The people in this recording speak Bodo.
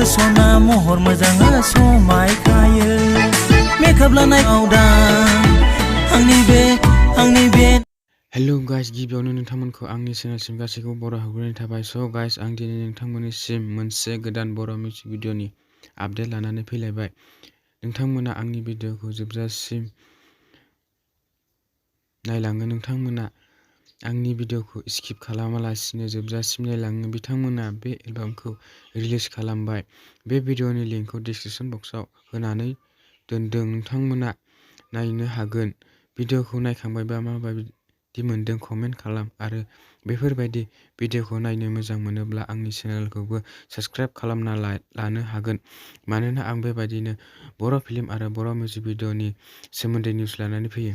सना महर मोजाङा समायखायो मेकआप लानायाव दा आंनि बे हेलो गाइस, गिबियावनो नोंथांमोनखौ आंनि चेनेलसिम गासैखौबो बर' हाबग्रोनाय थाबाय। स' गाइस, आं दिनै नोंथांमोननिसिम मोनसे गोदान बर' मिउजिक भिडिअ'नि आपडेट लानानै फैलायबाय। नोंथांमोना आंनि भिडिअ'खौ जोबजासिम नायलाङो, नोंथांमोना आंनि भिडिअ'खौ स्किप खालामालासिनो जोबजासिम नायलाङो। बिथांमोना बे एलबामखौ रिलिज खालामबाय। बे भिडिअ'नि लिंकखौ डिसक्रिपशन बक्सआव होनानै दोनदों, नोंथांमोना नायनो हागोन। भिडिअ'खौ नायखांबायबा माबायदि मोनदों कमेन्ट खालाम आरो बेफोरबायदि भिडिअ'खौ नायनो मोजां मोनोब्ला आंनि चेनेलखौबो साबस्क्राइब खालामना लानो हागोन, मानोना आं बेबायदिनो बर' फिल्म आरो बर' मिउजिक भिडिअ'नि सोमोन्दै निउस लानानै फैयो।